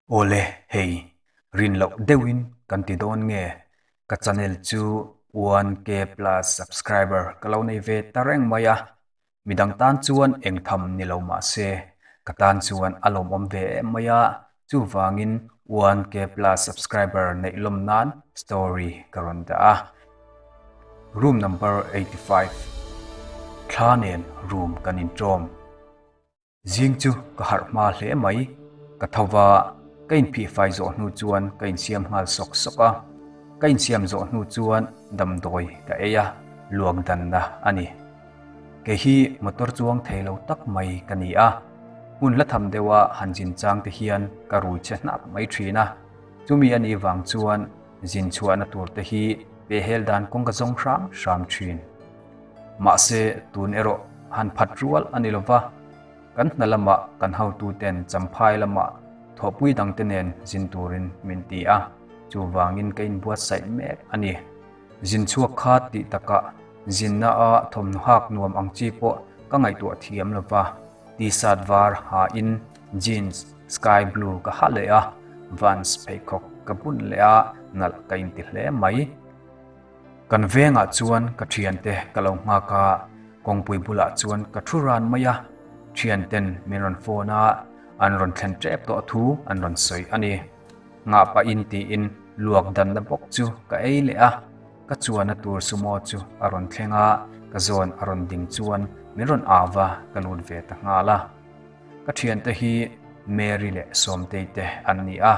Awle hei, rin loh deuhin kan ti dawn nge? Ka channel chu 1K plus subscriber ka lo nei ve ta reng mai a, midang tan chuan eng tham ni lo mah se, ka tan chuan a lawmawm ve em mai a, chuvangin 1K plus subscriber neih lawm nan story ka rawn dah a. Room number 85 Thla nen room kan inṭawm. Zing chu ka harh hma hle mai. Ka tho va, ka inphihfai zawh hnu chuan ka insiam nghal sawk sawk a. Ka insiam zawh hnu chuan damdawi ka ei a, luak danna a ni. Kei hi motor chuang thei lo tak mai ka ni a, hmun la tham deuha han zin chang te hian ka rui che hnap mai thin a. Chumi a nih vang chuan zin chhuahna tur te hi pehhel dan kawng ka zawng hram hram thin. Mahse, tun erawh han phat rual a ni lova, kan hna lamah kan hotuten Champhai lamah thawhpui dangte nen zin turin min ti a, chuvangin ka inbuatsaih mek a ni. Zin chhuak kha tih takah zinna a thawmhnaw hak nuam ang chi pawh ka ngaihtuah thiam lova, t-shirt var hain jeans sky blue ka ha leh a, Vans pheikhawk ka bun leh a, nalh ka inti hle mai. Kan vengah chuan ka thiante ka lo nghak a, kawngpui bulah chuan ka thu ran mai a, thianten min rawn phone a, an rawn thlen tep tawh thu an rawn sawi a ni. Nghah pahin tiin luak danna bawk chu ka ei leh a, ka chuanna tur sumo chu a rawn thleng a, ka zawn a rawn ding chuan min rawn au va, ka lut ve ta nghal a. Ka thiante hi Mary leh Sawmtei te an ni a.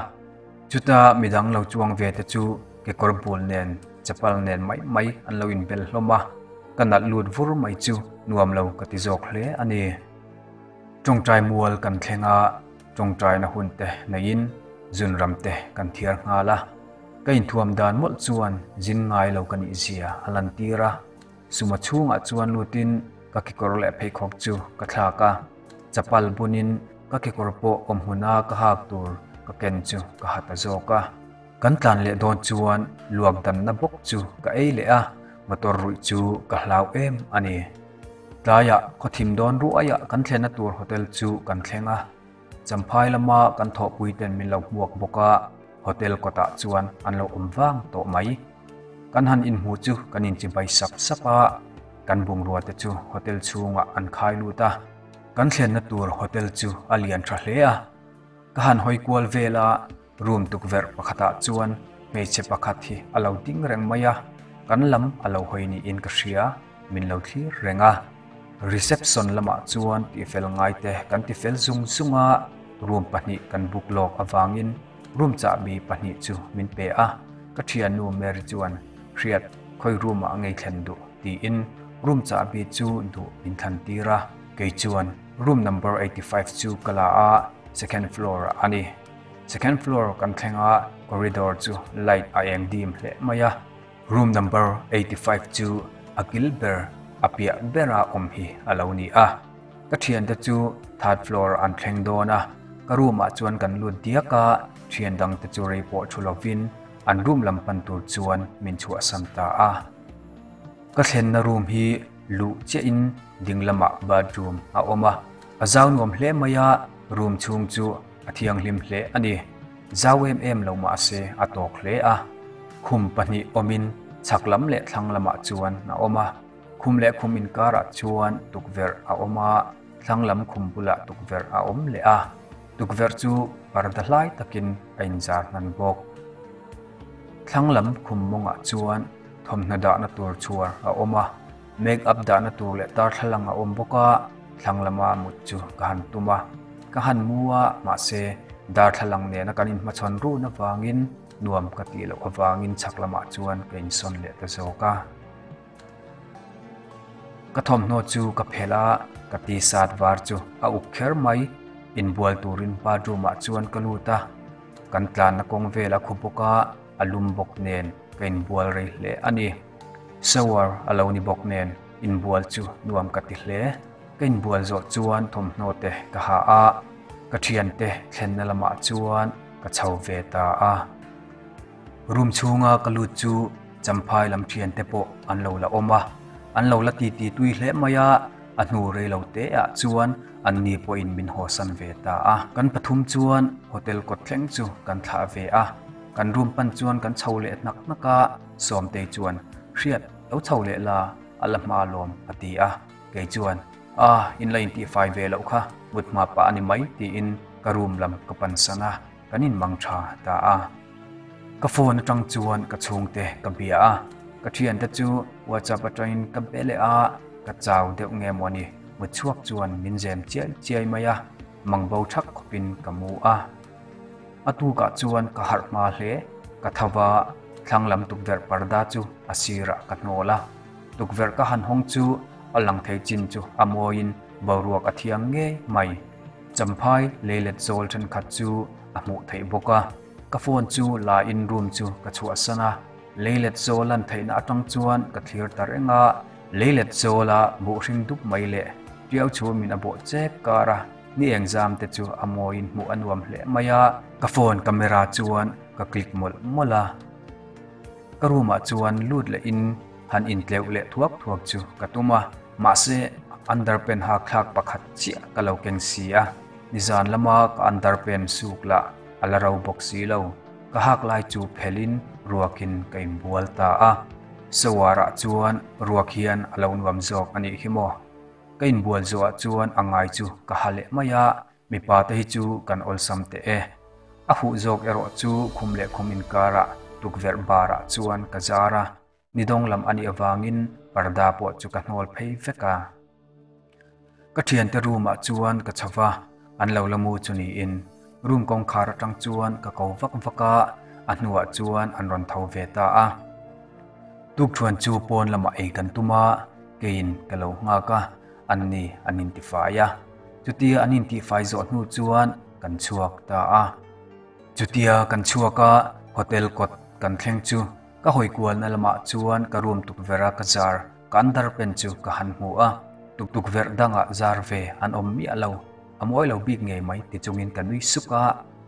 Chuta midang lo chuang ve te chu kekawr bul nen chapal nen mai mai an lo inbel hlawm a, ka nalh lut vur mai chu nuam lo ka ti zawk hle a ni. Tawngtai mual kan thleng a, tawngtaina hun te neiin zunram te kan thiar nghal a, ka inthuam dan mawlh chuan zin ngai lo ka nih zia a lantir a, suma chhungah chuan lutin ka kekawr leh pheikhawk chu ka thlak a, chapal bunin Ka kekawr pawh awm hmuna ka hak tur ka ken chu ka ha ta zawk a. Kan tlan leh dawn chuan luak danna bawk chu ka ei leh a, motor ruih chu ka hlau em a ni. Tlaiah khawthim dawn ruaiah kan thlenna tur hotel chu kan thleng a, Champhai lama kan thawhpui ten min lo hmuak bawk a, hotel kawtah chuan an lo awm vang tawh mai. Kan han inhmu chu kan inchibai sap sap a, kan bungrua te chu hotel chhungah an khai lut a. Kan thlenna tur hotel chu a lian tha hle a, ka han hawi kual vel a, room tukverh pakhatah chuan hmeichhe pakhat hi a lo ding reng mai a, kan lam a lo hawi niin ka hria, min lo thlir reng a. Reception lamah chuan tihfel ngai te kan tifel zung zung a, room pahnih kan book lawk avangin room chahbi pahnih chu min pe a, ka thiannu Mary chuan hriat khawi room ah ngei thlen duh tiin room chahbi chu duh min thlan tir a, kei chuan room number 85 chu ka la a, second floor ah a ni. Second floor kan thleng a, corridor chu light a eng dim hle mai a, room number 85 chu a kil ber a piah bera awm hi a lo ni a. Ka thiante chu third floor an thleng dawn a, ka room ah chuan kan lut diak a, thian dangte chu rei pawh thu lovin an room lam pan tur chuan min chhuahsan ta a. Ka thlenna room hi luh chiahin ding lamah bathroom a awm a, a zau nuam hle mai a, room chhung chu a thianghlim hle a ni. Zau em em lo mahse a tawk hle a, khum pahnih awmin chhak lam leh thlang lamah chuan a awm a, khum leh khum inkarah chuan tukverh a awm a, thlang lam khum bulah tukverh a awm leh a, tukverh chu parda hlai takin a inzar hnan bawk. Thlang lam khum mawngah chuan thawmhnaw dahna tur chhuar a awm a, make up dahna tur leh darthlalang a awm bawk a, thlang lama mut chu ka han tum a, ka han mu a, mahse darthlalang nena kan inhmachhawn run avangin nuam ka tih loh avangin chhak lamah chuan ka insawn leh ta zawk a. Ka thawmhnaw chu ka phelh a, ka t-shirt var chu a uk kher mai, inbual turin bathroom ah chuan ka lut a, kan tlanna kawng vel a khu bawk a, a lum bawk nen ka inbual rei hle a ni. Shower a lo ni bawk nen inbual chu nuam ka ti hle. Ka inbual zawh chuan thawmhnaw te ka ha a, ka thiante thlenna lamah chuan ka chho ve ta a. Room chhunga ka lut chu Champhai lam thiante pawh an lo la awm a, an lo la titi tui hle mai a. A hnu rei lo te ah chuan an ni pawhin min hawsan ve ta a. Kan pathum chuan hotel kawt thleng chu kan thlah ve a. Kan room pan chuan kan chho leh hnak hnak a, Sawmtei chuan, Hriat, lo chho leh la, a la hma alawm, a ti a. Kei chuan, A, in la intihfai ve loh kha, mut hma pah a ni mai, tiin ka room lam ka pansan a, kan inmang tha ta a. Ka phone atang chuan ka chhungte ka bia a, ka thiante chu WhatsApp atangin ka be leh a, ka chau deuh nge maw ni, mut chhuak chuan min zem chiai chiai mai a, mang bo thak khawpin ka mu a. A tukah chuan ka harh hma hle, ka tho va, thlang lam tukverh parda chu a sirah ka hnawl a, tukverh ka han hawng chu a lang thei chin chu a mawiin boruak a thiang ngei mai. Champhai leilet zawl thenkhat chu a hmuh theih bawk a, ka phone chu la in room chu ka chhuahsan a, leilet zawl lan theihna atang chuan ka thlir ta reng a, leilet zawla buh hring dup mai leh tiau chhumin a bawh chek kar a, ni eng zam te chu a mawiin hmuh a nuam hle mai a, ka phone camera chuan ka click mawlh mawlh a, ka room ah chuan lut leh in han intleuh leh thuak thuak chu ka tum a, mahse underpant hak thlak pakhat chiah ka lo keng si a, nizan lama ka underpant suk lah a la ro bawk si lo, ka hak lai chu phelhin ruakin ka inbual ta a, shower ah chuan ruak hian a lo nuam zawk a nih hi maw. Ka inbual zawhah chuan a ngai chu ka ha leh mai a, mipa te hi chu kan awlsam teh e. A huh zawk erawh chu khum leh khum inkarah tukverh barah chuan ka zar a, ni dawng lam a nih avangin parda pawh chu ka hnawl phei vek a. Ka thiante room ah chuan ka chho va, an lo la mu chu niin room kawngkhar atang chuan ka ko vak vak a, a hnuah chuan an rawn tho ve ta a. Tukthuan chu pawn lamah ei kan tum a, keiin ka lo nghak a, an ni an intifai a. Chutia an intihfai zawh hnu chuan kan chhuak ta a. Chutia kan chhuak a, hotel kawt kan thleng chu ka hawi kualna lamah chuan ka room tukverh a ka zar ka underpant chu ka han hmu a, tukverh dangah zar ve an awm miah lo. A mawi lo bik ngei mai ti chungin ka nui suk a,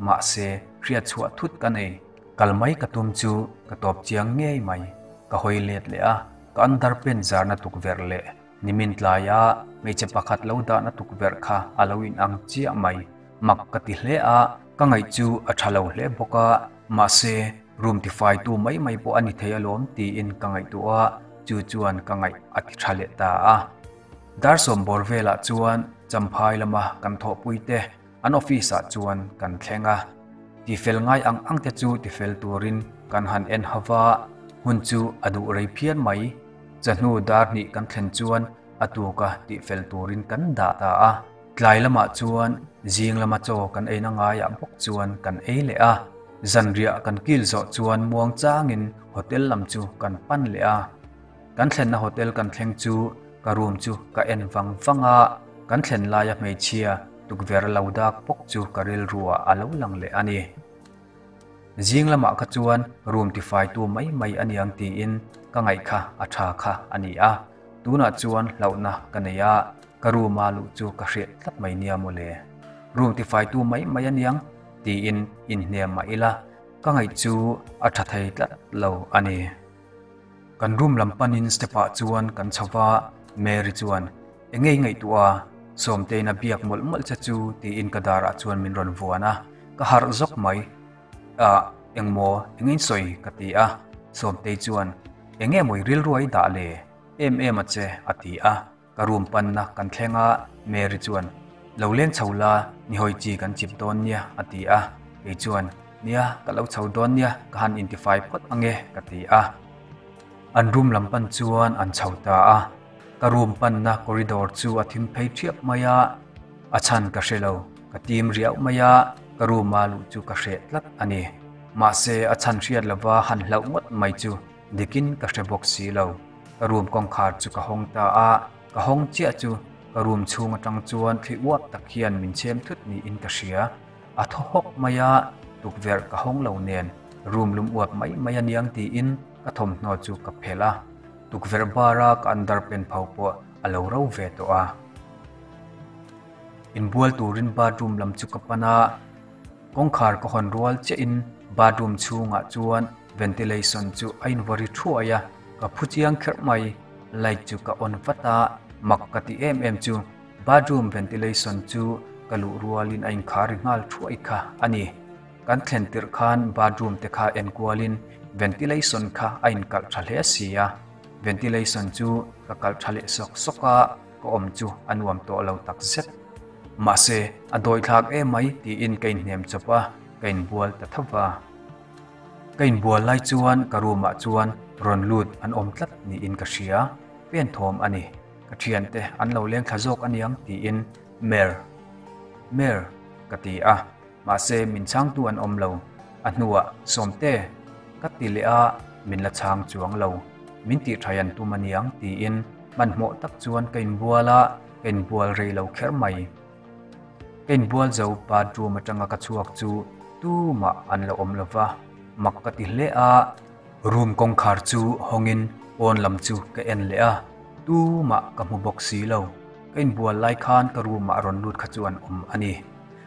mahse hriat chhuah thut ka nei. Kal mai ka tum chu ka tawp chiang ngei mai. Ka hawi let leh a, ka underpant zarna tukverh leh nimin tlaia hmeichhe pakhat lo dahna tukverh kha a lo inang chiah mai. Mak ka ti hle a, ka ngaih chu a tha lo hle bawk a, mahse room tifaitu mai mai pawh a ni thei alawm tiin ka ngaihtuah a, chu chuan ka ngaih a ti tha leh ta a. Dar sawmbawr velah chuan Champhai lama kan thawhpuite An office ah chuan kan thleng a, tifel ngai ang ang te chu tifel turin kan han en ho va, hun chu a duh rei phian mai. Chahnu dar hnih kan thlen chuan a tuka tifel turin kan dah ta a, tlai lamah chuan zing lama chaw kan eina ngaiah bawk chuan kan ei leh a, zanriah kan kil zawh chuan muang changin hotel lam chu kan pan leh a. Kan thlenna hotel kan thleng chu ka room chu ka en vang vang a, kan thlen laia hmeichhia tukverh lo dak bawk chu ka rilruah a lo lang leh a ni. Zing lamah kha chuan room tifaitu mai mai a niang tiin ka ngaih kha a tha kha a ni a, tunah chuan hlauhna ka nei a, ka room a luh chu ka hriat tlat mai nia mawle. Room tifaitu mai mai a niang tiin inhnem mah ila ka ngaih chu a tha thei tlat lo a ni. Kan room lam panin step ah chuan kan chho va, Mary chuan, Enge i ngaihtuah a? Sawmtein a biak mawlh mawlh che chu tiin ka darah chuan min rawn vuan a, ka harh zawk mai. Ah, engmaw, enge in sawi? ka ti a, Sawmtei chuan, Enge maw i rilru a i dah le? Em em a che, a ti a. Ka room panna kan thleng a, Mary chuan, Lo leng chho la, nihawi chi kan chip dawn nia, a ti a. Kei chuan, Nia, ka lo chho dawn nia, ka han intifai phawt ange, ka ti a. An room lam pan chuan an chho ta a. Ka room panna corridor chu a thim phei ṭhiap mai a, a chhan ka hre lo, ka tim riau mai a, ka room a luh chu ka hreh tlat a ni. Mahse, a chhan hriat lova han hlauh ngawt mai chu dikin ka hre bawk si lo. Ka room kawngkhar chu ka hawng ta a, ka hawng chiah chu ka room chhung atang chuan thli uap tak hian min chhem thut niin ka hria. A thaw hawk mai a, tukverh ka hawng lo nen room lum uap mai mai a niang tiin ka thawmhnaw chu ka phelh a, tukverh bar a ka underpant pho pawh a lo ro ve tawh a. Inbual turin bathroom lam chu ka pan a. Kawngkhar ka hawn rual chiahin bathroom chhungah chuan ventilation chu a invaw ri thuai a, ka phu chiang kherh mai. Light chu ka on vat a, Mak ka tih em em chu bathroom ventilation chu ka luh rualin a inkhar ri nghal thuai kha a ni. Kan thlen tirh khan bathroom te kha en kualin ventilation kha a inkalh tha hle si a. Ventilation chu ka kalh tha leh sawk sawk a, ka awm chu a nuam tawh lo tak zet. Mahse, a dawithlak emai tiin ka inhnem chawp a, ka inbual ta tho va. Ka inbual lai chuan ka room ah chuan rawn lut an awm tlat niin ka hria, pen thawm a ni. Ka thiante an lo leng thla zawk aniang tiin Mer. Mer. Ka ti a, mahse min chhangtu an awm lo. A hnuah Sawmte. Ka ti leh a, min la chhang chuang lo. Min tih tha an tum aniang tiin hmanhmawh tak chuan ka inbual a, ka inbual rei lo kher mai. Ka inbual zo bathroom atanga ka chhuak chu tumah an la awm lova, mak ka ti hle a. Room kawngkhar chu hawngin pawn lam chu ka en leh a, tumah ka hmu bawk si lo. Ka inbual lai khan ka room ah rawn lut kha chu an awm a ni.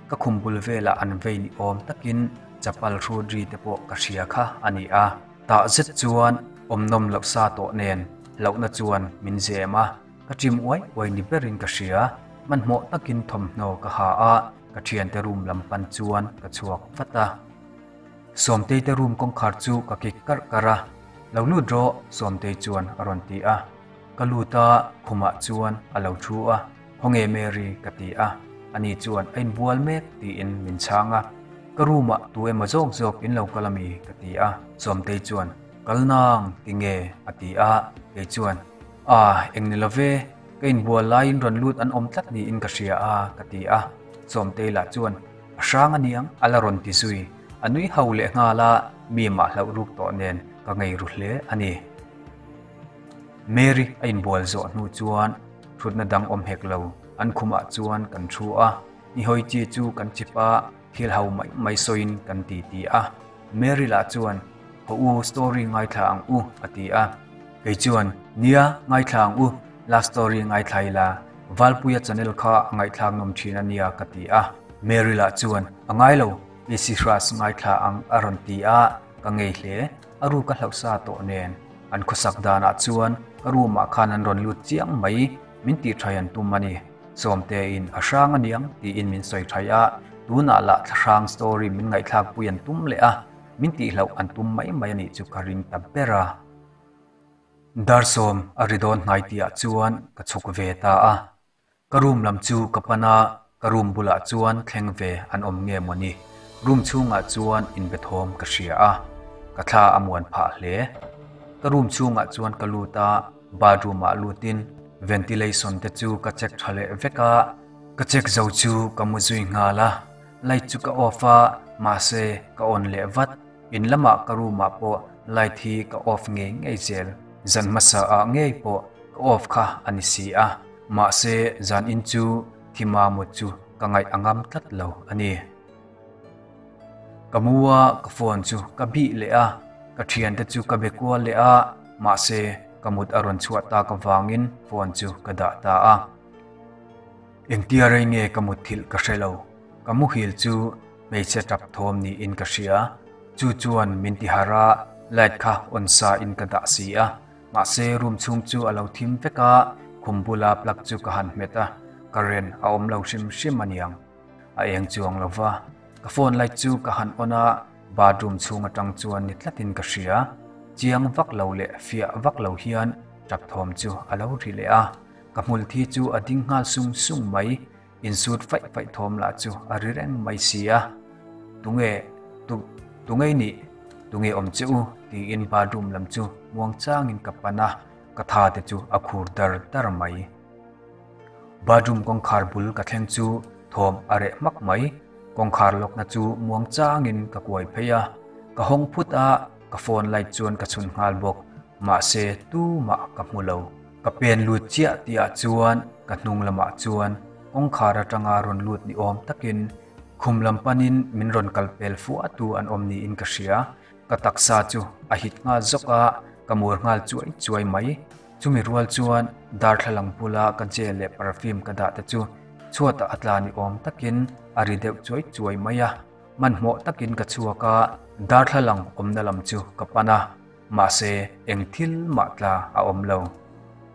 Ka khum bul velah an vei ni awm takin chapal hrut ri te pawh ka hria kha a ni a. Tah zet chuan awm nawm loh sa tawh nen hlauhna chuan min zem a. Ka chim uai uai ni berin ka hria, hmanhmawh takin thawmhnaw ka ha a, ka thiante room lam pan chuan ka chhuak vat a. Sawmtei te room kawngkhar chu ka kik karh karh a, Lo lut rawh Sawmtei chuan a rawn ti a. Ka lut a, khumah chuan a lo thu a, Khawnge Mary? ka ti a, ani chuan a inbual mek tiin min chhang a. Ka room ah tu emaw zawk zawk in lo kal ami? ka ti a, Sawmtei chuan Kal nang tinge? a ti a, kei chuan A, eng ni love, ka inbual laiin rawn lut an awm tlat niin ka hria a, ka ti a. Sawmtei lah chuan, A hrang a niang, a la rawn ti zui. A nui ho leh nghal a, mi mah hlauh ruk tawh nen ka ngei ru hle a ni. Mary a inbual zawh hnu chuan thutna dang awm hek lo, an khumah chuan kan thu a. Nihawi chi chu kan chip a, thil ho mai mai sawiin kan titi a. Mary lah chuan, Haw u, story ngaithla ang u, a ti a. Kei chuan, Nia, ngaithla ang u, last story ngaithla ila, Valpuia channel kha a ngaihthlak nawm thin a nia, ka ti a. Mary lah chuan, A ngai lo, PC Hras ngaithla ang, a rawn ti a, ka ngei hle. A ru ka hlauh sa tawh nen. An khawsak danah chuan ka room ah khan an rawn lut chiang mai, min tih tha an tum a ni. Sawmtein a hrang aniang tiin min sawi thaih a, tunah lah thlahrang story min ngaihthlak pui an tum leh a, min tihloh an tum mai mai anih chu ka ring ta ber a. Darsawm a ri dawn hnai tihah chuan ka chhuk ve ta a, ka room lam chu ka pan a, ka room bulah chuan thleng ve an awm nge mawni, room chhungah chuan inbe thawm ka hria a, ka thla a muan phah hle. Ka room chhungah chuan ka lut a, Bathroom ah lutin ventilation te chu ka check tha leh vek a, ka check zo chu ka mu zui nghal a, light chu ka off a, mahse ka on leh vat, in lamah ka room ah pawh light hi ka off ngei ngei zel, zan hmasa ah ngei pawh ka off kha a ni si a, mahse zan in chu thima mut chu ka ngaih a ngam tlat lo a ni. Ka mu a, ka phone chu ka bih leh a, ka thiante chu ka be kual leh a, mahse ka mut a rawn chhuah tak avangin phone chu ka dah ta a. Engtia rei nge ka mutthilh ka hre lo, ka muhil chu hmeichhe tap thawm niin ka hria, chu chuan min ti harh a, light kha on sa in ka dah si a, mahse room chhung chu a lo thim vek a, khum bula plug chu ka han hmet a, current a awm lo hrim hrim aniang. A eng chuang lo va, ka phone light chu ka han on a, bathroom chhung atang chuan ni tlatin ka hria. Chiang vak lo leh fiah vak lo hian tap thawm chu a lo ri leh a, ka hmul thi chu a ding nghal sung sung mai, insut faih faih thawm lah chu a ri reng mai si a. Tunge, tu, tunge i nih? Tunge awm che u? tiin bathroom lam chu muang changin ka pan a, ka tha te chu a khur dar dar mai. Bathroom kawngkhar bul ka thleng chu thawm a reh hmak mai. Kawngkhar lawkna chu muang changin ka kuai phei a, ka hawng phut a, ka phone light chuan ka chhun nghal bawk. Mahse tumah ka hmu lo. Ka pen lut chiah tihah chuan ka hnung lamah chuan kawngkhar atanga rawn lut ni awm takin khum lam panin min rawn kal pel fuah tu an awm niin ka hria. Ka taksa chu a hit nghal zawk a, ka mur nghal chuai chuai mai. Chumi rual chuan darthlalang bula ka gel leh perfume ka dah te chu chhuatah a tla ni awm takin a ri deuh chuai chuai mai a. Hmanhmawh takin ka chhuak a, darthlalang awmna lam chu ka pan a, mahse eng thil mah tla a awm lo.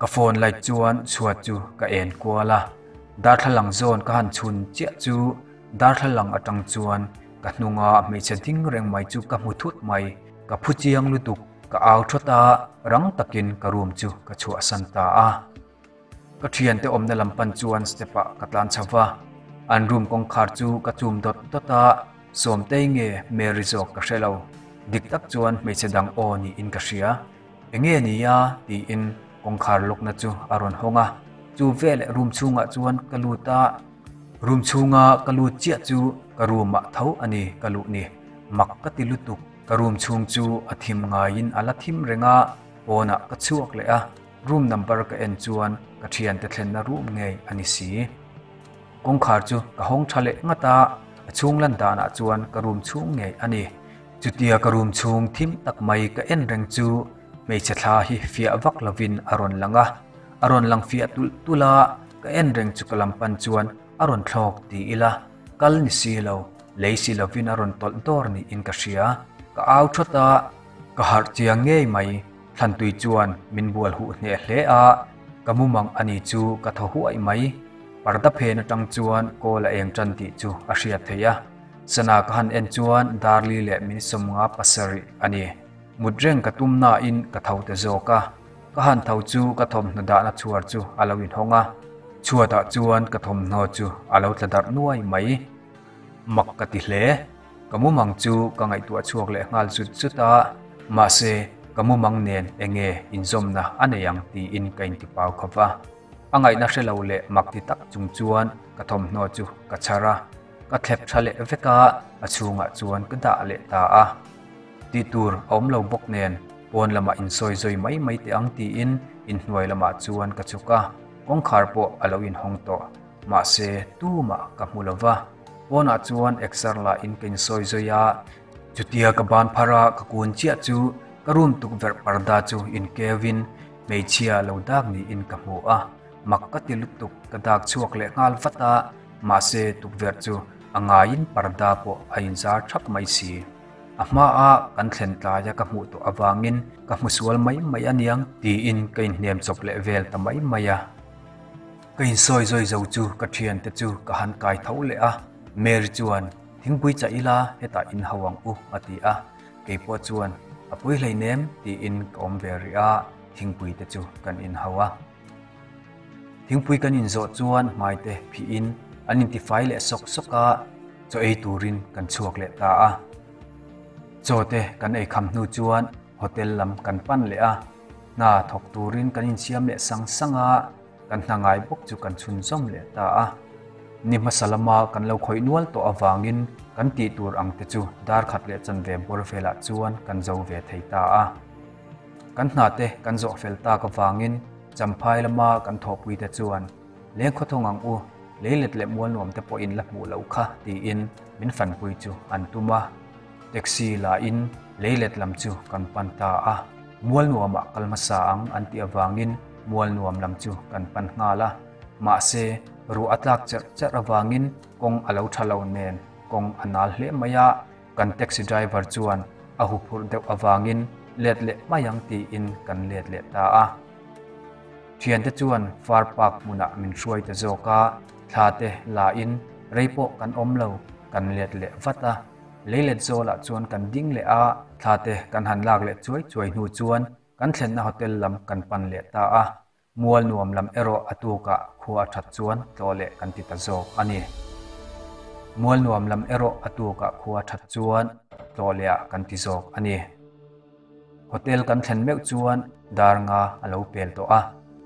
Ka phone light chuan chhuat chu ka en kual a, darthlalang zawn ka han chhun chiah chu darthlalang atang chuan ka hnunga hmeichhe ding reng mai chu ka hmu thut mai. Ka phu chiang lutuk, ka au thawt a, rang takin ka room chu ka chhuahsan ta a. Ka thiante awmna lam pan chuan step ah ka tlan chho va, an room kawngkhar chu ka chum dawt dawt a, Sawmtei nge Mary zawk ka hre lo, dik tak chuan hmeichhe dang aw niin ka hria. Enge nia tiin kawngkhar lawkna chu a rawn hawng a, chu veleh room chhungah chuan ka lut a, room chhunga ka lut chiah chu ka room ah tho a ni ka luh ni, mak ka ti lutuk, ka room chhung chu a thim ngaiin a la thim reng a, pawnah ka chhuak leh a. Room number ka en chuan ka thiante thlenna room ngei a ni si. Kawngkhar chu ka hawng tha leh ngat a, a chhung lan danah chuan ka room chhung ngei a ni. Chutia ka room chhung thim tak mai ka en reng chu hmeichhe thla hi fiah vak lovin a rawn lang a, a rawn lang fiah tulh tulh a, ka en reng chu ka lam pan chuan a rawn thlawk ti ila, kal ni si lo, lei si lovin a rawn tawlh dawr niin ka hria. Ka au thawt a, ka harh chiang ngei mai. Thlantui chuan min bual huh hneh hle a, ka mumang a ni chu ka thaw huai mai. Parda phen atang chuan kawl a eng tan tih chu a hriat theih a. Sana ka han en chuan Darli leh min 57 a ni. Mut reng ka tum nain ka tho ta zawk a. Ka han tho chu ka thawmhnaw dahna chhuar chu a lo inhawng a. Chhuatah chuan ka thawmhnaw chu a lo tla darh nuai mai. Mak ka ti hle. Ka mumang chu ka ngaihtuah chhuak leh nghal zut zut a, mahse ka mumang nen enge inzawmna a nei ang tiin ka intipau khawp a. A ngaihna hre lo leh mak ti tak chung chuan ka thawmhnaw chu ka chhar a, ka thlep tha leh vek a, a chhungah chuan ka dah leh ta a. Tih tur a awm lo bawk nen pawn lamah insawi zawi mai mai teh ang tiin inhnuai lamah chuan ka chhuk a, kawngkhar pawh a lo inhawng tawh. Mahse tumah ka hmu lo va. Pawnah chuan exer lah in ka insawi zui a, chutia ka ban phar a ka kun chiah chu ka room tukverh parda chu inkeu in hmeichhia lo dak niin ka hmu a, mak ka ti lutuk ka dak chhuak leh nghal vat a, mahse tukverh chu a ngaiin parda pawh a inzar thap mai si. A hmaa kan thlen tlaia ka hmuh tawh avangin ka hmu sual mai mai aniang tiin ka inhnem chawp leh vel ta mai mai a. Ka insawi zawi zo chu ka thiante chu ka han kai tho leh a, Mary chuan, Thingpui chah ila hetah in hau ang u a ti a, keipawh chuan, A pui hleinem tiin ka awm ve rih a, thingpui te chu kan in hau a. Thingpui kan inzawh chuan hmai te phihin an intifai leh sawk sawk a, chaw ei turin kan chhuak leh ta a. Chaw te kan ei kham hnu chuan hotel lam kan pan leh a, hna thawk turin kan insiam leh sang sang a, kan hna ngai bawk chu kan chhunzawm leh ta a. Ni hmasa lama kan lo khawih nual tawh avangin kan tih tur ang te chu dar khat leh chanve bawr velah chuan kan zo ve thei ta a. Kan hna te kan zawh fel tak avangin Champhai lama kan thawhpui te chuan Leng khawthawng ang u, leilet leh mualnuam te pawhin la hmuh loh kha tiin min fanpui chu an tum a. Taxi la in leilet lam chu kan pan ta a, mualnuamah kal hmasa ang an tih avangin mualnuam lam chu kan pan nghal a. Mahse, ruah a tlak cherh cherh avangin kawng a lo tha lo nen kawng a nal hle mai a, kan taxi driver chuan a huphurh deuh avangin let leh mai ang tiin kan let leh ta a. Thiante chuan Far Park hmunah min hruai ta zawk a, thla te la in rei pawh kan awm lo, kan let leh vat a. Leilet zawlah chuan kan ding leh a, thla te kan han lak leh chuai chuai hnu chuan kan thlenna hotel lam kan pan leh ta a, mual nuam lam erawh a tukah khua a that chuan tlawh leh kan ti ta zawk a ni. Mual nuam lam erawh a tukah khua a that chuan tlawh leh ah kan ti zawk a ni. Hotel kan thlen meuh chuan dar nga a lo pel tawh a,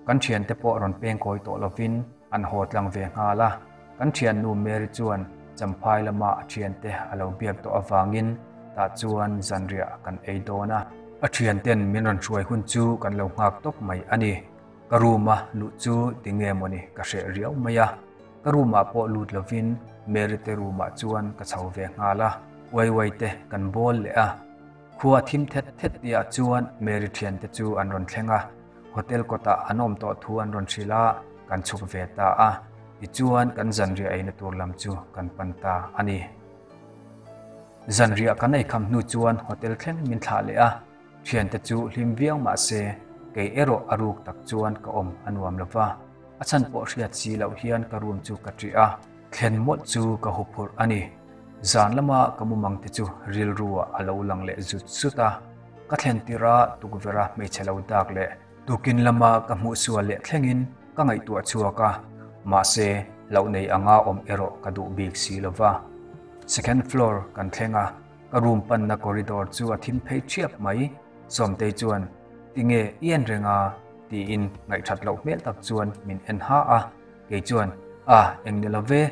kan thiante pawh rawn peng kawi tawh lovin an haw tlang ve nghal a. Kan thiannu Mary chuan Champhai lama a thiante a lo biak tawh avangin tah chuan zanriah kan ei dawn a. A thianten min rawn hruai hun chu kan lo nghak tawp mai a ni. Ka room a luh chu tinge mawni ka hreh riau mai a. Ka room ah pawh lut lovin Mary te room ah chuan ka chho ve nghal a, uai uai te kan bawl leh a. Khua thim thet thet tihah chuan Mary thiante chu an rawn thleng a, hotel kawtah an awm tawh thu an rawn hrilh a, kan chhuk ve ta a. Tichuan kan zanriah eina tur lam chu kan pan ta a ni. Zanriah kan ei kham hnu chuan hotel thleng min thlah leh a, thiante chu hlim viau mah se Kei erawh a ruk tak chuan ka awm a nuam lo va, a chhan pawh hriat si loh hian ka room chu ka ṭih a, thlen mawlh chu ka huphurh a ni. Zan lama ka mumang te chu rilruah a lo lang leh zut zut a, ka thlen tirh a tukverh a hmeichhe lo dak leh tukin lama ka hmuh sual leh thlengin ka ngaihtuah chhuak a, mahse hlauh nei anga awm erawh ka duh bik si lo va. Second floor kan thleng a, ka room panna corridor chu a thim phei ṭhiap mai. Sawmtei chuan, Tinge i en reng a? tiin ngaihthat loh hmel tak chuan min en ha a. Kei chuan, A, eng ni lo ve,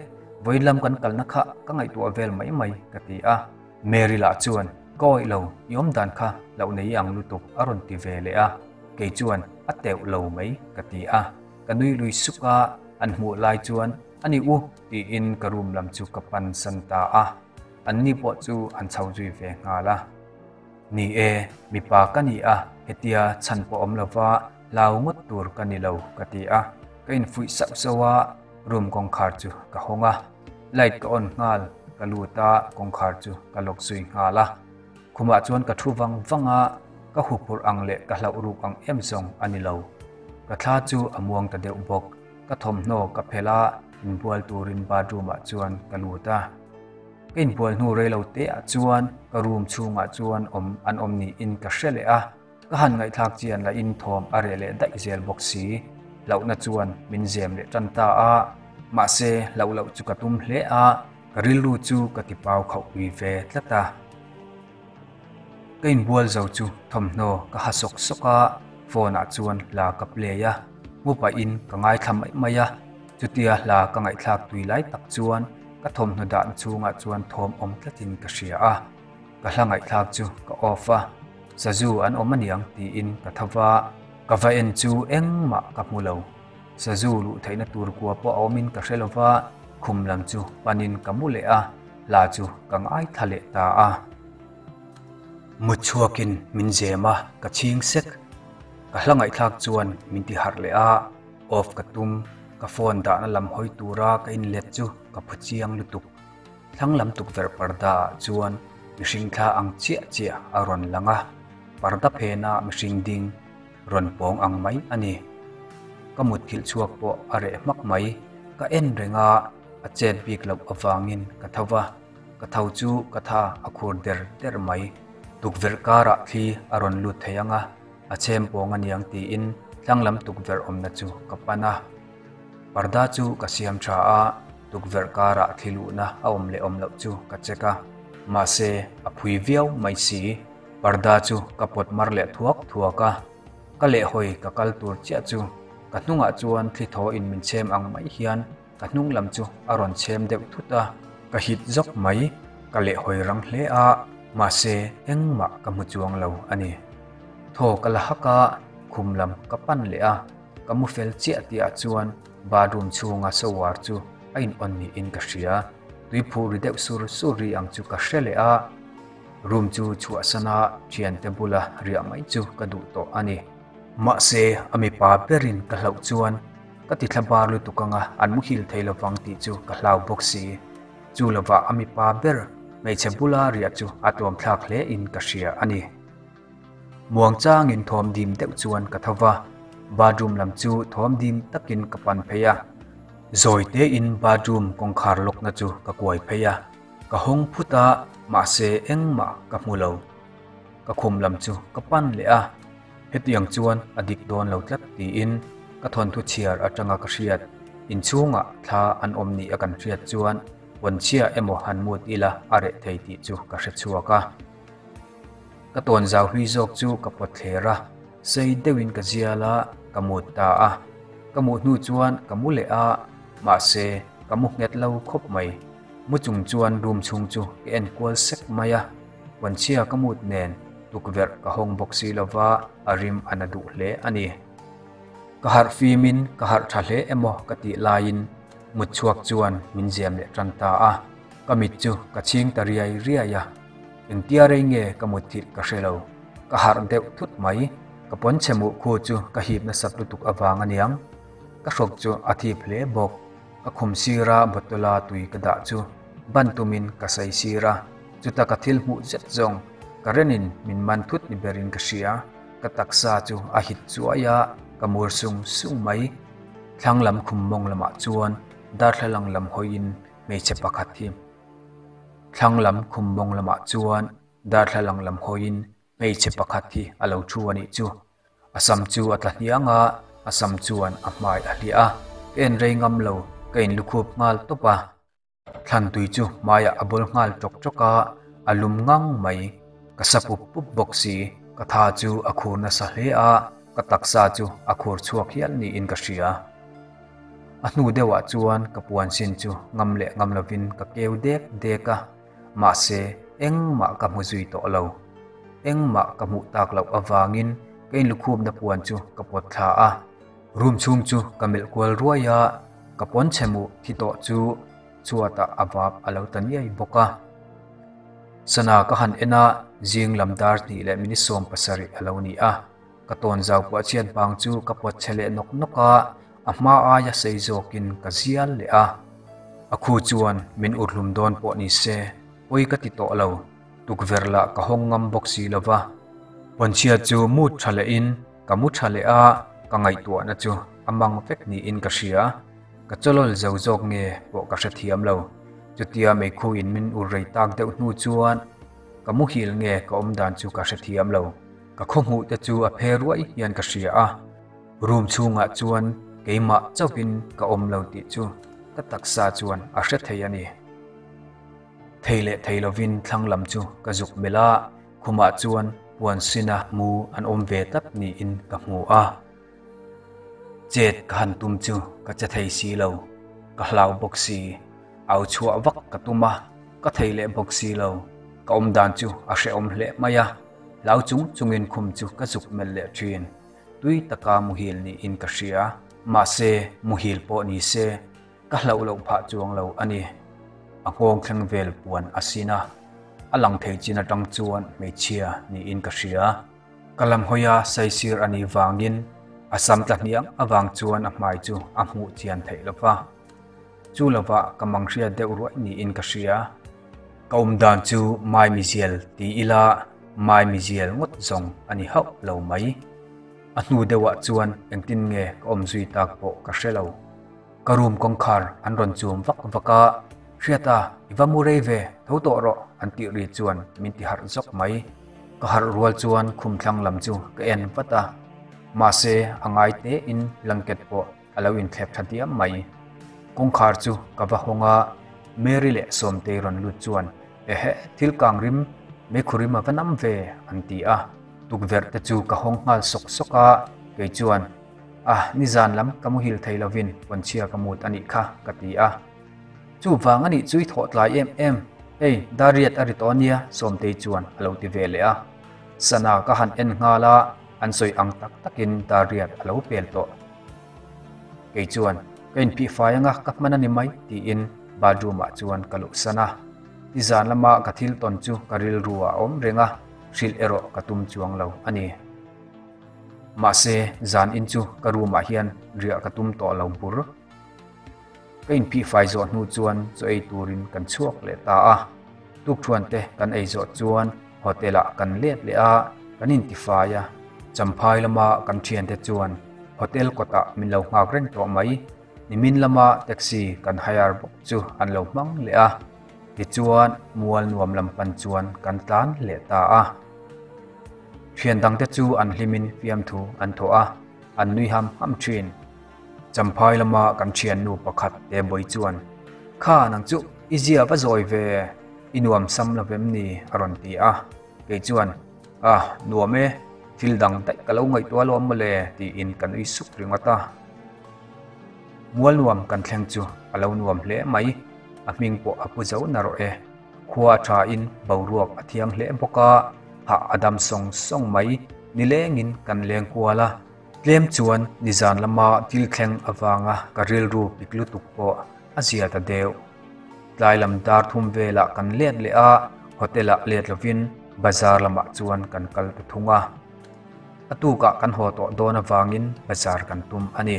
vawiin lam kan kalna kha ka ngaihtuah vel mai mai, ka ti a. Mary lah chuan, Ka awih lo, i awm dan kha loh nei i ang lutuk, a rawn ti ve leh a. Kei chuan, A teuh lo mai, ka ti a. Ka nui lui suk a, an hmuh lai chuan, A ni u, tiin ka room lam chu ka pan san ta a. Anni pawh chu an chho zui ve nghal a. Ni e, mipa ka ni a, hetia chhan pawh awm lova hlau ngawt tur ka ni lo ka ti a, ka infuih sauh sauh a, room kawngkhar chu ka hawng a, light ka on nghal, ka lut a, kawngkhar chu ka lock zui nghal a, khumah chuan ka thu vang vang a, ka huphurh ang leh ka hlauh ruk ang em zawng a ni lo, ka thla chu a muang ta deuh bawk, ka thawmhnaw ka phelh a, inbual turin bathroom ah chuan ka lut a. Ka inbual hnu rei lo te ah chuan ka room chhungah chuan awm an awm niin ka hre leh a, ka han ngaihthlak chian lahin thawm a reh leh daih zel bawk si. Hlauhna chuan min zem leh tan ta a, mahse hlauh loh chu ka tum hle a, ka rilru chu ka ti pau khauh pui ve tlat a. Ka inbual zo chu thawmhnaw ka ha sawk sawk a, phone ah chuan hla ka play a, mu pahin ka ngaithla mai mai a, chutia hla ka ngaihthlak tui lai tak chuan ka thawmhnaw dahna chhungah chuan thawm awm tlatin ka hria a, ka hla ngaihthlak chu ka off a, sazu an awm aniang tiin ka tho va, ka va en chu engmah ka hmu lo, sazu luh theihna tur kua pawh a awmin ka hre lo va, khum lam chu panin ka mu leh a, hla chu ka ngaithla leh ta a. Mut chhuakin min zem a, ka chhing sek. Ka hla ngaihthlak chuan min ti harh leh a, off ka tum, ka phone dahna lam hawi tura ka inlet chu ka phu chiang lutuk. Thlang lam tukverh parda ah chuan mihring thla ang chiah chiah a rawn lang a, parda phena mihring ding rawn pawng ang mai a ni. Ka mutthilh chhuak pawh a reh hmak mai, ka en reng a, a chet bik loh avangin ka tho va. Ka tho chu ka tha a khur der der mai. Tukverh karah thli a rawn lut thei ang a, a chhem pawng aniang tiin tlang lam tukverh awmna chu ka pan a. Parda chu ka siam tha a, tukverh karah thli luhna a awm leh awm loh chu ka check a. Mahse, a phui viau mai si. Parda chu ka pawt mar leh thuak thuak a. Ka lehhawi ka kal tur chiah chu ka hnungah chuan thli thaw in min chhem ang mai hian Ka hnung lam chu a rawn chhem deuh thut a, ka hit zawk mai, ka lehhawi rang hle a, mahse engmah ka hmu chuang lo a ni. Thaw ka la hak a, khum lam ka pan leh a, ka mu fel chiah tihah chuan bathroom chhunga shower chu a in on niin ka hria, tui phuh ri deuh sur sur ri ang chu ka hre leh a, room chu chhuahsan a thiante bula riah mai chu ka duh tawh a ni. Mahse a mipa berin ka hlauh chuan Ka ti thla bar lutuk anga an muhil thei lovang tih chu ka hlau bawk si. Chu lovah a mipa ber hmeichhe bula riah chu a tuam thlak hle in ka hria a ni. Muang changin thawm dim deuh chuan ka tho va, bathroom lam chu thawm dim takin ka pan phei a. Zawi tein bathroom kawngkhar lawkna chu ka kuai phei a, ka hawng phut a, mahse engmah ka hmu lo. Ka khum lam chu ka pan leh a. Hetiang chuan a dik dawn lo tlat tiin ka thawnthu chhiar atanga ka hriat. Inchhungah thla an awm ni a kan hriat chuan pawnchhia emaw han mut ila a reh thei tih chu ka hre chhuak a. Ka tawn zau hlui zawk chu ka pawt thler a, sei deuhin ka zial a, ka mut ta a. Ka muh hnu chuan ka mu leh a, mahse ka mu nghet lo khawp mai. Mu chung chuan room chhung chu ka en kual sek mai a. Pawnchhia ka mut nen tukverh ka hawng bawk si lova a rim a na duh hle a ni. Ka harh fimin ka harh tha hle emaw ka tih laiin mut chhuak chuan min zem leh tan ta a, ka mit chu ka chhing ta riai riai a. Engtia rei nge ka mut thilh ka hre lo, ka harh deuh thut mai. Ka pawnchhe muh khu chu ka hip nasat lutuk avang aniang, ka hrawk chu a thip hle bawk. Ka khum sira bottle a tui ka dah chu ban tumin ka sai sir a, chuta ka thil hmuh zet zawng ka renin min man thut ni berin ka hria. Ka taksa chu a hit chuai a, ka mur sung sung mai. Thlang lam khum mawng lamah chuan darthlalang lam hawiin hmeichhe pakhat hi Thlang lam khum mawng lamah chuan darthlalang lam hawiin hmeichhe pakhat hi a lo thu a nih chu. A sam chu a tla hniang a, a sam chuan a hmai a hliah a, ka en rei ngam lo, ka inlukhup nghal tawp a. Thlan tui chu hmaiah a bawl nghal tawk tawk a, a lum ngang mai. Ka sa pup pup bawk si, ka tha chu a khur nasa hle a, ka taksa chu a khur chhuak hial niin ka hria. A hnu deuhah chuan ka puan sin chu ngam leh ngam lovin ka keu dek dek a, mahse engmah ka hmu zui tawh lo. Engmah ka hmuh tak loh avangin ka inlukhupna puan chu ka pawt thla a. Room chhung chu ka melh kual ruai a, ka pawn chhe mu thi tawh chu chhuatah a vap a lo ta niai bawk a. Sana ka han en a, zing lam dar hnih leh minute 70 a lo ni a. Ka tawn zau puah chhiat vang chu ka pawt chhe leh nawk nawk a, a hma aia sei zawkin ka zial leh a. A khu chuan min urhlum dawn pawh ni se, pawi ka ti tawh lo. Tukverh lah ka hawng ngam bawk si lo va. Pawnchhia chu mut tha lehin Ka mu tha leh a, ka ngaihtuahna chu a mang vek niin ka hria. Ka chawlawl zo zawk nge pawh ka hrethiam lo. Chutia meikhuin min ur rei tak deuh hnu chuan ka muhil nge ka awm dan chu ka hrethiam lo. Ka khawhmuh te chu a phe ruai hian ka hria a. Room chhungah chuan keimah chauhin ka awm lo tih chu ka taksa chuan a hre thei a ni. Thei leh thei lovin thlang lam chu ka zuk melh a. Khumah chuan puan sina mu an awm ve tlat niin ka hmu a. Chet ka han tum chu ka che thei si lo, ka hlau bawk si. Au chhuah vak ka tum a, ka thei leh bawk si lo. Ka awm dan chu a hrehawm hle mai a, hlau chung chungin khum chu ka zuk melh leh thin. Tui taka muhil niin ka hria, mahse muhil pawh ni se Ka hlauh loh phah chuang lo a ni. A nghawng thleng vel puan a sin a, a lang thei chin atang chuan hmeichhia niin ka hria. Ka lam hawia saisir a nih vangin a sam tla hniang avang chuan a hmai chu a hmuh chian theih lo va. Chu lovah ka mang hriat deuh ruai niin ka hria. Ka awm dan chu maimizial ti ila maimizial ngawt zawng a ni hauh lo mai. A hnu deuhah chuan engtin nge ka awm zui tak pawh ka hre lo. Ka room kawngkhar an rawn chum vak vak a, Hriata, i va mu rei ve, tho tawh rawh an tih ri chuan min ti harh zawk mai. Ka harh rual chuan khum thlang lam chu ka en vat a, mahse a ngai tein blanket pawh a lo inthlep tha diam mai. Kawngkhar chu ka va hawng a, Mary leh Sawmtei rawn lut chuan Ehe, thil kang rim, meikhu rim a va nam ve an ti a, tukverh te chu ka hawng nghal sawk sawk a, kei chuan A, nizan lam ka muhil thei lovin pawnchhia ka mut a nih kha, ka ti a. Chuvang a nih chu i thawh tlai em em, hei Dariat a ri tawh ania, Sawmtei chuan a lo ti ve leh a. Sana ka han en nghal a, an sawi ang tak takin Dariat a lo pel tawh. Kei chuan, Ka inphihfai anga ka hman a ni mai, tiin bathroom ah chuan ka luhsan a. Nizan lama ka thil tawn chu ka rilru ah a awm reng a, hrilh erawh ka tum chuang lo a ni. Mahse, zan in chu ka room ah hian riah ka tum tawh lo bur. Ka inphihfai zawh hnu chuan chaw ei turin kan chhuak leh ta a. Tukthuan te kan ei zawh chuan hotel ah kan let leh a, kan intifai a. Champhai lama kan thiante chuan hotel kawtah min lo nghak reng tawh mai. Nimin lama taxi kan hire bawk chu an lo hmang leh a. Tichuan, mual nuam lam pan chuan kan tlan leh ta a. Thian dangte chu an hlimin fiamthu an thawh a, an nui ham ham thin. Champhai lama kan thiannu pakhat Tebawii chuan, Kha nang chu i zia va zawi ve, i nuam sam lo vem ni? a rawn ti a. Kei chuan, Ah, nuam e, thil dang daih ka lo ngaihtuah alawm mawle, tiin ka nui suk ringawt a. Mual nuam kan thleng chu a lo nuam hle mai, a hming pawh a pu zo narawh e. Khua a thain boruak a thiang hle bawk a, hah a dam sawng sawng mai, nilengin kan leng kual a. Tlem chuan nizan lama thil thleng avanga ka rilru pik lutuk pawh a zia ta deuh. Tlai lam dar thum velah kan let leh a, hotel ah let lovin bazar lamah chuan kan kal ta thung a. A tukah kan haw tawh dawn avangin bazar kan tum a ni.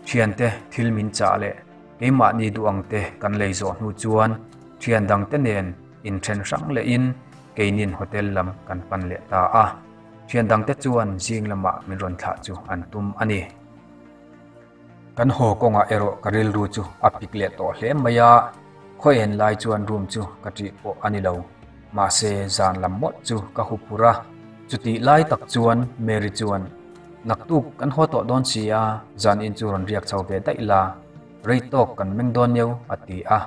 Thiante thil min chah leh keimahni duh ang te kan lei zawh hnu chuan thian dangte nen inthen hrang lehin keinin hotel lam kan pan leh ta a. Thian dangte chuan zing lamah min rawn thlah chu an tum a ni. Kan haw kawngah erawh ka rilru chu a pik leh tawh hle mai a, khawi en lai chuan room chu ka ṭih pawh a ni lo. Mahse zan lam mawlh chu ka hu phur a, chutih lai tak chuan Mary chuan, Naktuk kan haw tawh dawn si a, zan in chu rawn riak chho ve daih la, rei tawk kan meng dawn neu, a ti a.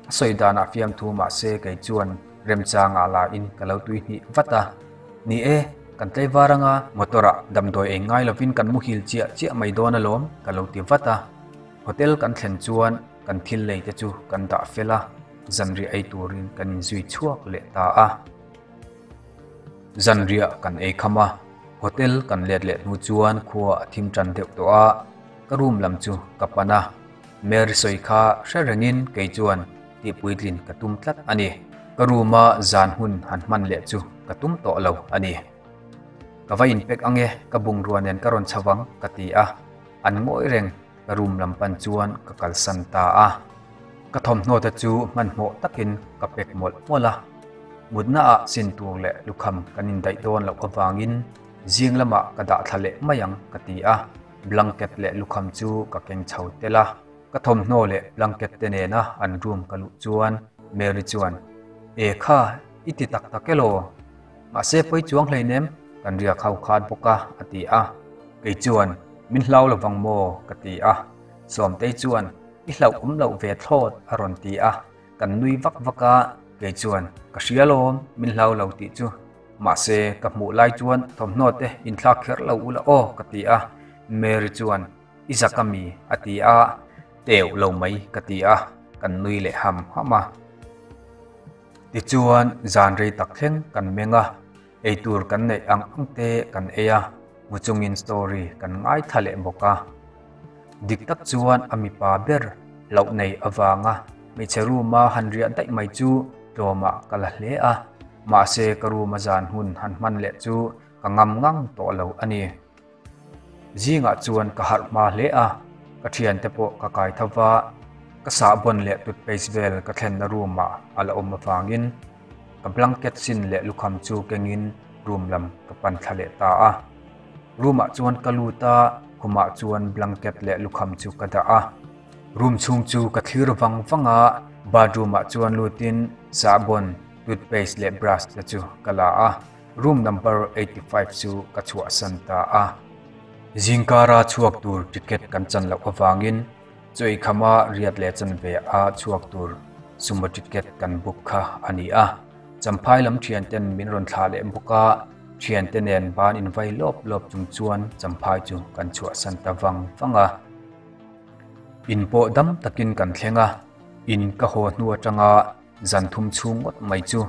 A sawi danah fiamthu mahse kei chuan remchangah la in ka lo tui hnih vat a. Ni e, kan tlaivar anga motor ah damdawi ei ngai lovin kan muhil chiah chiah mai dawn alawm ka lo ti vat a. Hotel kan thlen chuan kan thil lei te chu kan dah fel a, zanriah ei turin kan inzui chhuak leh ta a. Zanriah kan ei kham a, hotel kan let leh hnu chuan khua a thim tan deuh tawh a, ka room lam chu ka pan a. Mary sawi kha hre rengin kei chuan tihpuitlin ka tum tlat a ni. Ka room a zan hun han hman leh chu ka tum tawh lo a ni. Ka va inpek ange, ka bungrua nen ka rawn chho ang ka ti a, an ngawi reng ka room lam pan chuan ka kalsan ta a. Ka thawmhnaw te chu hmanhmawh takin ka pek mawlh mawlh a, mutna ah sin tur leh lukham kan indaih dawn loh avangin zing lamah ka dah thla leh mai ang ka ti a. Blanket leh lukham chu ka keng chho tel a, ka thawmhnaw leh blanket te nena an room ka luh chuan Mary chuan, E kha, i ti tak tak elaw? Mahse pawi chuang hleinem, kan riak ho khat bawk a, a ti a. Kei chuan, Min hlau lovang maw? ka ti a. Sawmtei chuan, I hlauh awm loh ve thlawt, a rawn ti a. Kan nui vak vak a, kei chuan, Ka hria lawm, min hlau lo tih chu. Mahse, ka hmuh lai chuan thawmhnaw te inthlak kher lo ula aw ka ti a, Mary chuan, I zak a mi? a ti a, Teuh lo mai ka ti a, kan nui leh ham ham a. Tichuan, zan rei tak thleng kan meng a, eitur kan neih ang ang te kan ei a, mu chungin story kan ngaithla leh bawk a. Dik tak chuan a mipa ber hlauh nei avanga hmeichhe room-a han riah daih mai chu tlawmah ka la hle a, mahse ka room-a zan hun han hman leh chu ka ngam ngang tawh lo a ni. Zingah chuan ka harh hma hle a, ka thiante pawh ka kai tho va, ka sahbawn leh toothpaste vel ka thlenna room-ah a la awm avangin ka blanket sin leh lukham chu kengin room lam ka pan thla leh ta a. Room ah chuan ka lut a, khumah chuan blanket leh lukham chu ka dah a. Room chhung chu ka thlir vang vang a, bathroom ah chuan lutin sahbawn, toothpaste leh brush te chu ka la a. Room number 85 chu ka chhuahsan ta a. Zingkara chhuak tur ticket kan chan loh avangin Chaweikhama riat leh chanve a chhuak tur sumo ticket kan book kha a ni a. Champhai lam thianten min rawn thlah leh bawk a, thiante nen ban invai lawp lawp chung chuan Champhai chu kan chhuahsan ta vang vang a. In pawh dam takin kan thleng a, in ka haw hnu atanga zan thum chhung ngawt mai chu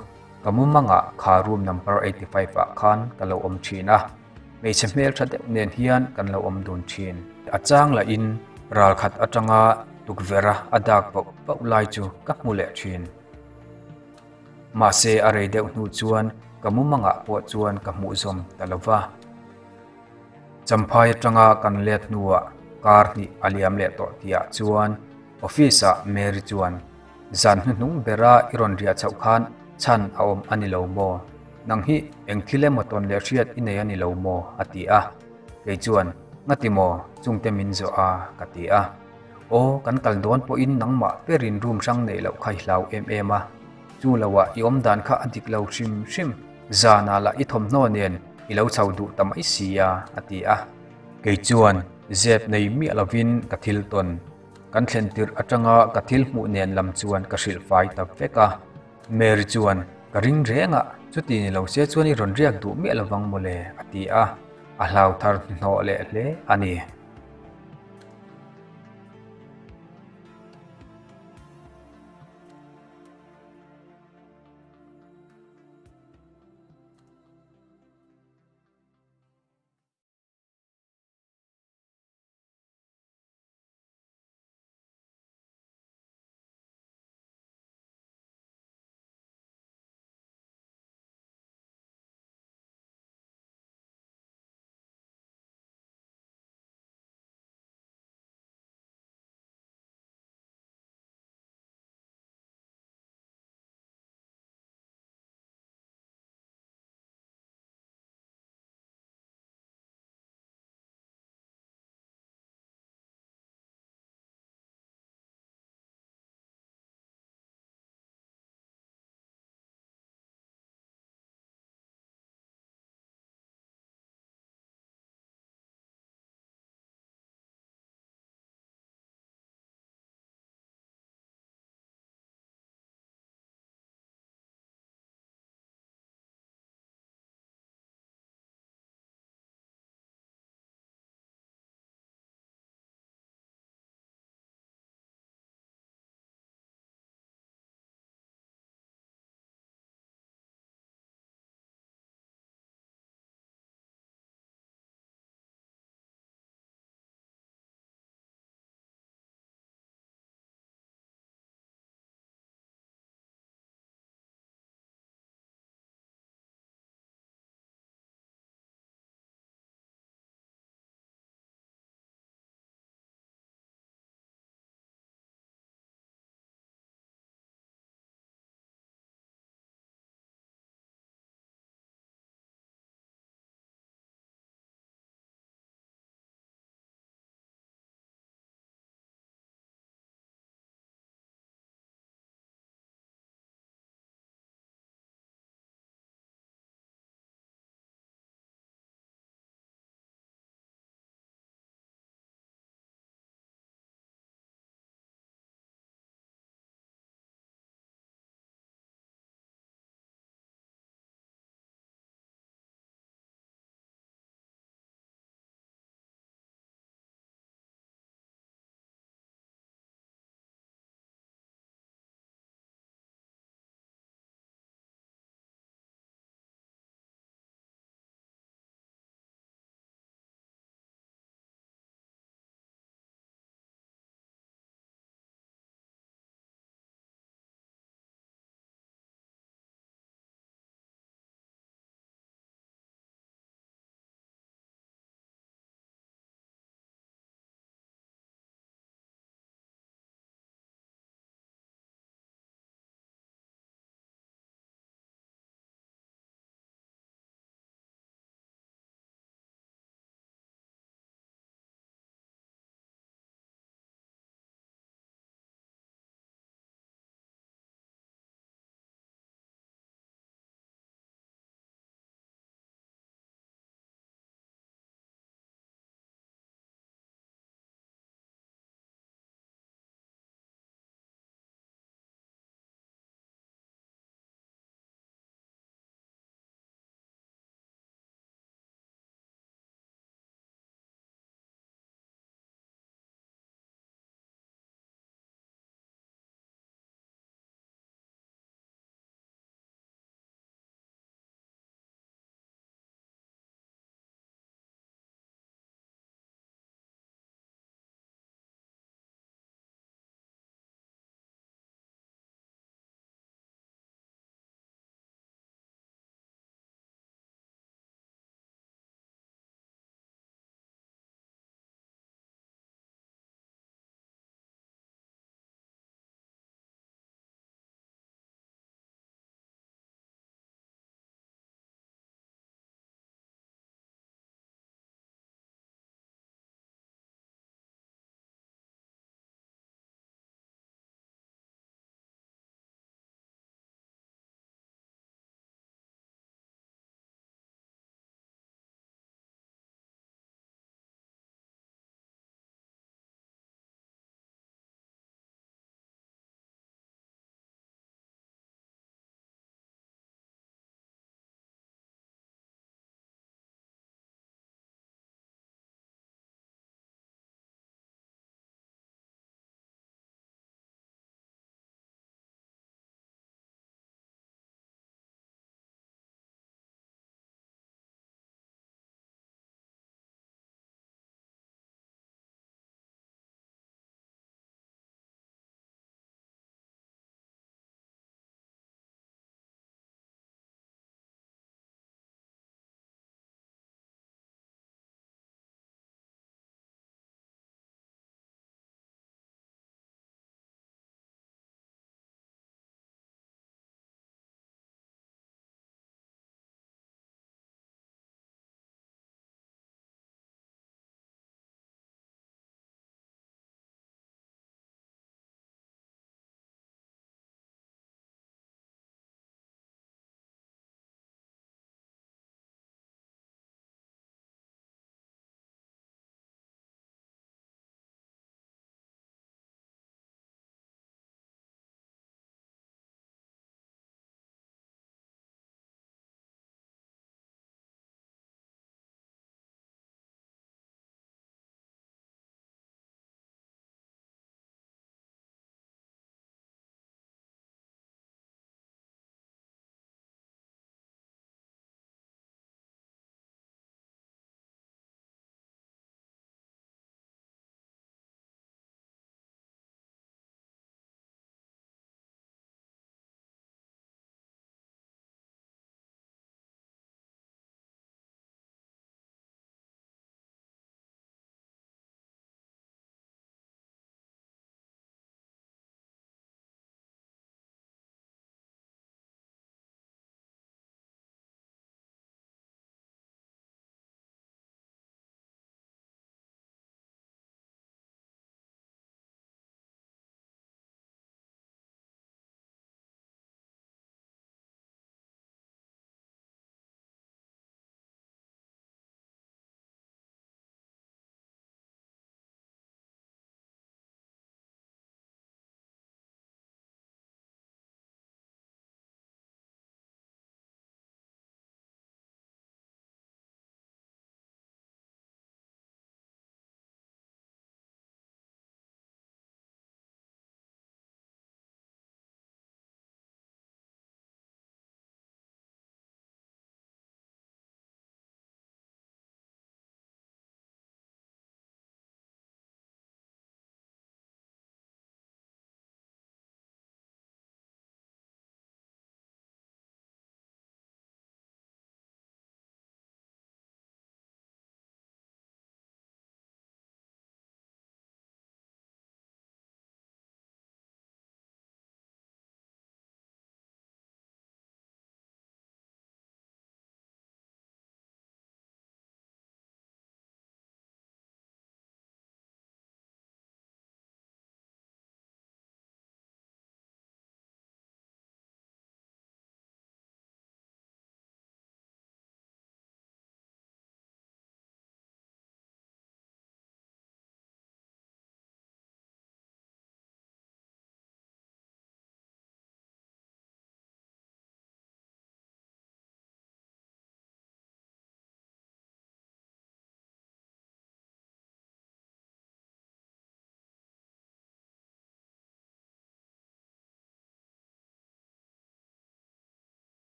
ka mumangah kha room number 85 ah khan ka lo awm thin a, hmeichhe hmeltha deuh nen hian kan lo awm dun thin. A chang lahin ral khat atanga tukverh a a dak bauh bauh lai chu ka hmu leh thin. Mahse a rei deuh hnu chuan ka mumangah pawh chuan ka hmuh zawm ta lo va. Champhai atanga kan let hnuah kar hnih a liam leh tawh tihah chuan office ah Mary chuan, Zan hnuhnung bera i rawn riah chhoh khan chhan a awm a ni lo maw? Nang hi eng thil emaw tawn leh hriat i nei a ni lo maw? a ti a. Kei chuan, Ngati maw? Chungte min zawh a, ka ti a. Aw, kan kal dawn pawhin nangmah berin room hrang neih loh kha i hlau em em a. Chu loah i awm dan kha a dik lo hrim hrim. Zanah lah i thawmhnaw nen i lo chho duh ta mai si a, a ti a. Kei chuan zep nei miah lovin ka thil tawn. Kan thlen tirh atanga ka thil hmuh nen lam chuan ka hrilh fai ta vek a. Mary chuan, Ka ring reng a, chuti ni lo se chuan i rawn riak duh miah lovang mawle, a ti a. A hlau thar hnuhnawh leh hle a ni.